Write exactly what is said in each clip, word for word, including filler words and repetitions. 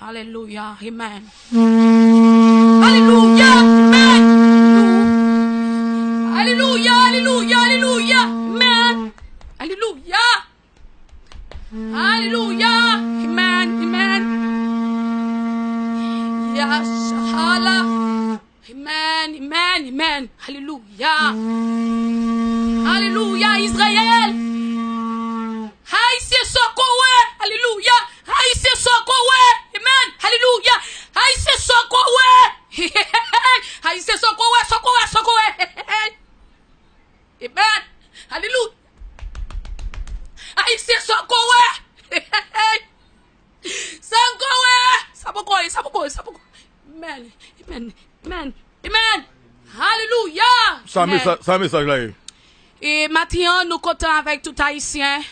Alelouya. Amen. Alelouya. Amen. Alelouya. Alelouya. Alelouya. Amen. Alelouya. Alelouya. Amen. Amen. Yashala. Amen. Amen. Amen. Alelouya. Alelouya. Izrayèl. Ayisyen sòkowè. Alelouya. Ayisyen sòkowè. Amen. Alelouya. Ayisyen sòkowè. Ayisyen sòkowè, sòkowè, sòkowè. Amen. Alelouya. Ayisyen sòkowè. Sòkowè. Sa poko ye, sa poko ye, sa poko ye. Amen. Amen. Amen. Amen. Alelouya. Sa mesaj, sa mesaj la ye. E maten an, nou kontan avèk tout Ayisyen.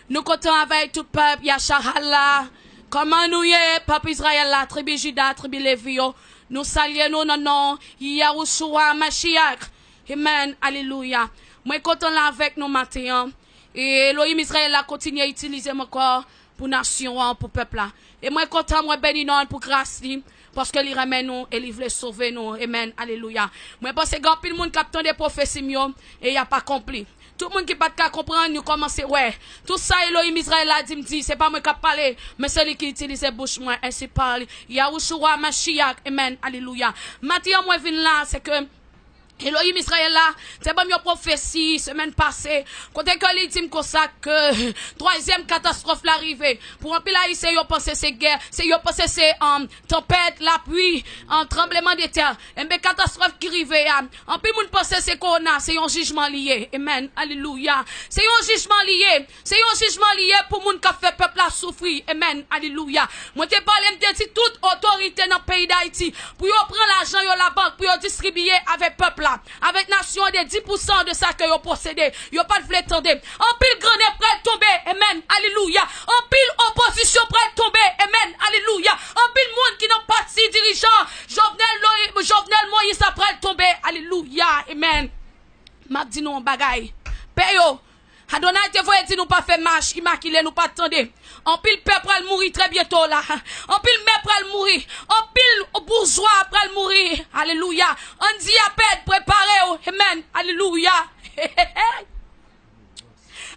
Nou kontan avèk tout pèp Yasharahla. Kòman nou ye, pèp Izrayèl la, tribi Jida, tribi Levi yo? Nou salye nou nan non Yahushua Mashiach. Amen. Alelouya. Mwen kontan la avèk nou maten an. E Elohim Izrayèl la kontinye itilize m ankò pou nasyon an, pou pèp la. E mwen kontan, mwen beni non l pou gras li, paske li renmen nou e li vle sove nou. Amen. Alelouya. Mwen panse gen anpil moun k ap tande pwofesi m yo e y ap akonpli. Tout moun ki pa t ka konprann, yo kòmanse wè. Tout sa Elohim Izrayèl la di m di, se pa mwen k ap pale, men se li ki itilize bouch mwen, ensi pale Yahushua Mashiach. Amen. Alelouya. Maten an mwen vin la, se ke Elohim Izrayèl la te ban m yon pwofesi semèn pase, kote ke li di m konsa ke twazyèm katastwòf la rive. Pou anpil Ayisyen, yo panse se gè, se, yo panse se, um, tanpèt, lapli, um, tranblemanntè. Enben, katastwòf ki rive a, anpil moun panse se kowona, se yon jijman li ye. Amen. Alelouya. Se yon jijman li ye. Se yon jijman li ye pou moun k ap fè pèp la soufri. Amen. Alelouya. Mwen te pale, m te di tout otorite nan peyi Dayiti pou yo pran lajan yo labank, pou yo distribiye avèk pèp la, avèk nasyon an de dis pousan de sa ke yo posede. Yo pa t vle tande. Anpil grannen pral tonbe. Amen. Alelouya. Anpil opozisyon pral tonbe. Amen. Alelouya. Anpil moun ki nan pati dirijan Jovenel, Lo- Jovenel Moïse la pral tonbe. Alelouya. Amen. M ap di nou yon bagay. Pè yo, Adonay te voye di nou pa fè mach imakile, nou pa t tande. Anpil pè pral mouri trè byento la. Anpil mè pral mouri. Anpil boujwa pral mouri. Alelouya. Andy Apèd, prepare w. Amen. Alelouya.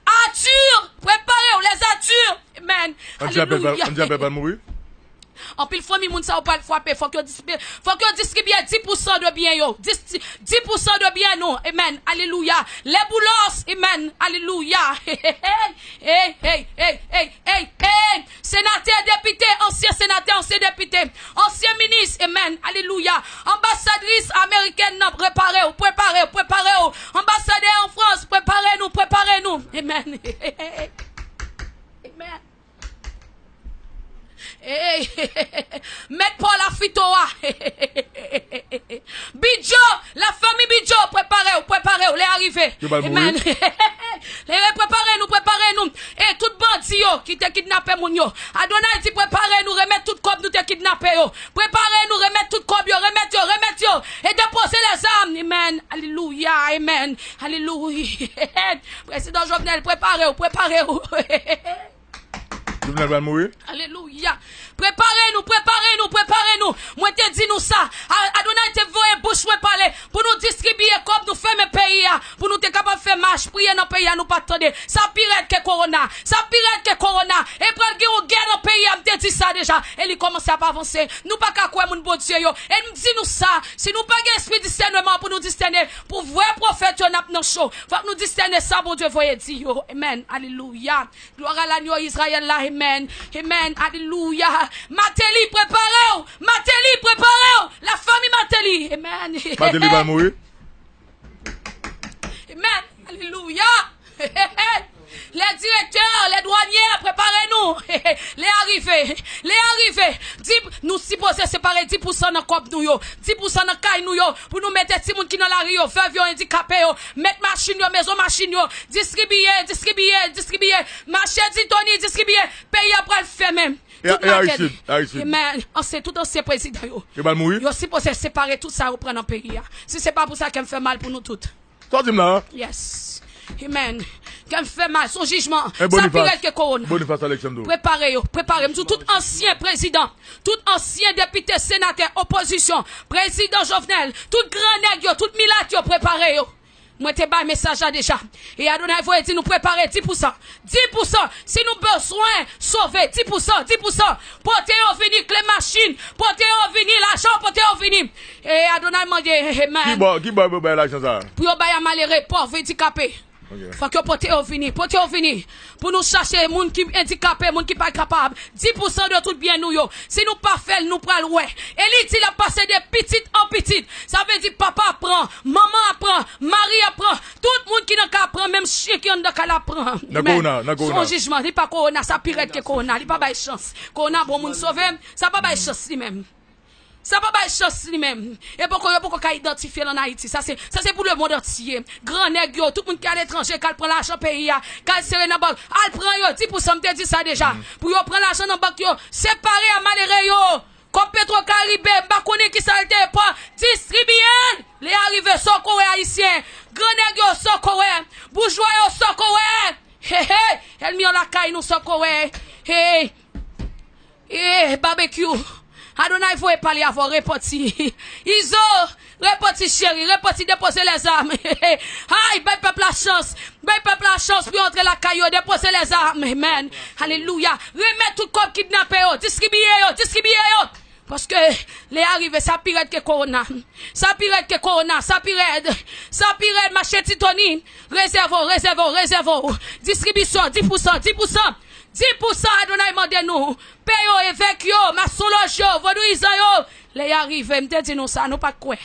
Arthur, prepare w. Les Arthur. Amen. Andy Apèd pral, alelouya. Andy Apèd pral mouri. Anpil fanmi moun sa yo pral frape. Fòk yo distribiye, fòk yo distribiye dis pousan de byen yo. Dis, dis pousan de byen nou. Amen. Alelouya. Les Boulos. Amen. Alelouya. Hey, hey, hey, hey, hey, hey, hey. Senatè, depite, ansyen senatè, ansyen depite, ansyen minis. Amen. Alelouya. Anbasadris amerikèn nan, prepare w, prepare w, prepare w. Anbasadè an Frans, prepare nou, prepare nou. Amen. Amen. Hey, mèt Paul Afito a. Bidjo, lafanmi Bidjo, prepare w, prepare w, lè a rive. Yo pral mouri. Amen. Lè, prepare nou, prepare nou. E tout bandi yo ki te kidnape moun yo. Adonay di, prepare nou, remèt tout kòb nou te kidnape yo. Prepare nou, remèt tout kòb yo, remèt yo, remèt yo. E depoze lèzam. Amen. Alelouya, amen. Alelouya. Prezidan Jovenel, prepare w, prepare w. Jovenel pral mouri? Alelouya. Prepare nou, prepare nou, prepare nou. Mwen te di nou sa. A- Adonay te voye bouch mwen pale pou nou distribiye kòb, nou fèmen peyi a, pou nou te kapab fè mach, priye nan peyi a, nou pa t tande. Sa pi rèd ke kowona. Sa pi rèd ke kowona. E pral gen yon gè nan peyi a, m te di sa deja. E li kòmanse ap avanse. Nou pa ka kwè moun Bondye yo. E m di nou sa, si nou pa gen espri disèneman pou nou disène, pou vrè pwofèt yo, n ap nan cho. Fòk nou disène sa Bondye voye di yo. Amen. Alelouya. Glwa a lanyo Izrayèl la, amen. Amen. Alelouya. Mateli, prepare w. Mateli, prepare w. Lafanmi Mateli. Amen. Mateli va mouri. Amen. Alelouya. Les directeurs, les douaniers, prepare nou. Lè a rive. Lè a rive. Di, nou sipoze separe dis pousan nan kòb nou yo. Dis pousan nan kay nou yo. Pou nou mete timoun ki nan lari yo, vèv yo, andikape yo. Mèt machin yo, mezon machin yo. Distribiye, distribiye, distribiye. Mache di Tony, distribiye. Peyi a pral fèmen. E, tout e makèt. Aristide, Aristide. Amen. Ansyen, tout ansyen prezidan yo. Yo pral mouri? Yo sipoze separe tout sa yo pran nan peyi a. Si se pa pou sa, kè m fè mal pou nou tout. Sa w di m la a? Yes. Amen. Kè m fè mal, se yon jijman. Sa pi rèd ke kowona. Boniface Alexandro. Prepare yo, prepare. M di w, tout ansyen prezidan, tout ansyen depite, senatè, opozisyon, prezidan Jovenel, tout gran nèg yo, tout milat yo, prepare yo. Mwen te bay mesaj la deja. E Adonay voye di nou prepare dis pou san. Dis pou san. Si nou bezwen sove, dis pou san, dis pou san. Pote yo vini, kle machin. Pote yo vini, lajan, pote yo vini. E Adonay mande, amen. Ki bò, ki bò yo bay lajan sa a? Pou yo bay a malere, pòv, andikape. Ok. Fòk yo pote yo vini, pote yo vini. Pou nou chache moun ki andikape, moun ki pa kapab. Dis pou san de tout byen nou yo. Si nou pa fè l, nou pral wè. E li di l ap pase de pitit an pitit. Sa vle di papa ap pran, manman ap pran, mari ap pran, tout moun ki nan kay ap pran, menm chen ki anndan kay la ap pran. Nan kowona, nan kowona. Se yon jijman, li pa kowona, sa pi rèd ke kowona, li pa bay chans. Kowona bon moun sove, sa pa bay chans li menm. Sa pa bay chans li menm. E poko, yo poko ka idantifye l ann Ayiti. Sa se, sa se pou lemonn antye. Gran nèg yo, tout moun ki aletranje, k al pran lajan peyi a, k al sere nan bank, al pran yo, dis pou san, m te di sa deja. Pou yo pran lajan nan bank yo, separe a malere yo. Kòb Petro Karibe, m pa konnen kisa l te pran, distribiye l. Lè a rive, sa w ko wè ayisyen. Gran nèg yo, sa w ko wè. Boujwa yo, sa w ko wè. Hey, hey, ènmi an lakay nou, sa w ko wè. Hey. Eh, Babekyou, Adonay voye pale avè w, repanti. Izo, repanti cheri, repanti, depoze lèzam. Ay, bay pèp la chans, bay pèp la chans pou yo antre lakay yo, depoze lèzam. Amen. Alelouya. Remèt tout kòb kidnape yo, distribiye yo, distribiye yo. Paske lè a rive, sa pi rèd ke kowona. Sa pi rèd ke kowona, sa pi rèd. Sa pi rèd, mache Titoni. Rezève w, rezève w, rezève w. Distribisyon, dis pou san, dis pou san. Dis pou san Adonay mande nou. Pè yo, evèk yo, masonlòj yo, vodouyizan yo. Lè a rive, m te di nou sa, nou pa t kwè.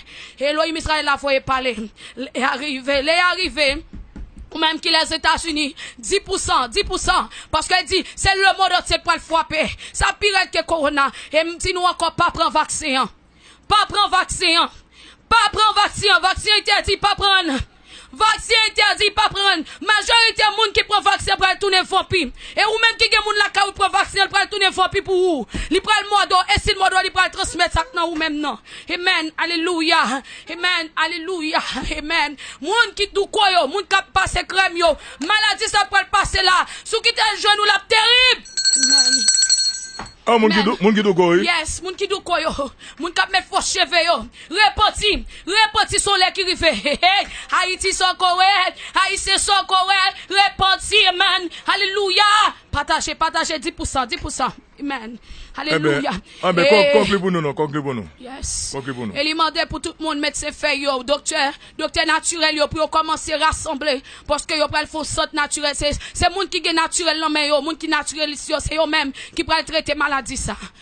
Elohim Izrayèl la voye pale. Lè a rive, lè a rive. Ou menm ki Lèzetazini, dis pou san, dis pou san. Paske l di, se lemonn antye k pral frape. Sa pi rèd ke kowona. E m di nou ankò, pa pran vaksen an. Pa pran vaksen an. Pa pran vaksen an. Vaksen an entèdi, pa pran. Vaksen entèdi, pa pran. Majorite moun ki pran vaksen pral tounen vanpi. E ou menm ki gen moun lakay ou pran vaksen, l pral tounen vanpi pou ou. Li pral mòde w. E si l mòde w, li pral transmèt sa k nan ou menm nan. Amen. Alelouya. Amen. Alelouya. Amen. Moun ki douko yo, moun k ap pase krèm yo, maladi sa pral pase la. Si w kite l jwenn ou, l ap terib. Amen. Ah, moun ki dou-, moun ki douko, wi. Yes, moun ki douko yo, moun k ap met fo cheve yo. Repanti, repanti se yon lè ki rive. Hey, hey. Ayiti sa w ko wè, Ayisyen sa w ko wè, repanti, amen. Alelouya. Pataje, pataje, dis pou san, dis pou san. Amen. Alelouya. Anben, kon-, konkli pou nou, non, konkli pou nou. Yes. Konkli pou nou. E li mande pou tout moun, medsen fèy yo, doktè, doktè natirèl yo, pou yo kòmanse rasanble, paske yo pral fè yon sant natirèl. Se, se moun ki gen natirèl nan men yo, moun ki natirèlis yo, se yo menm ki pral trete maladi sa.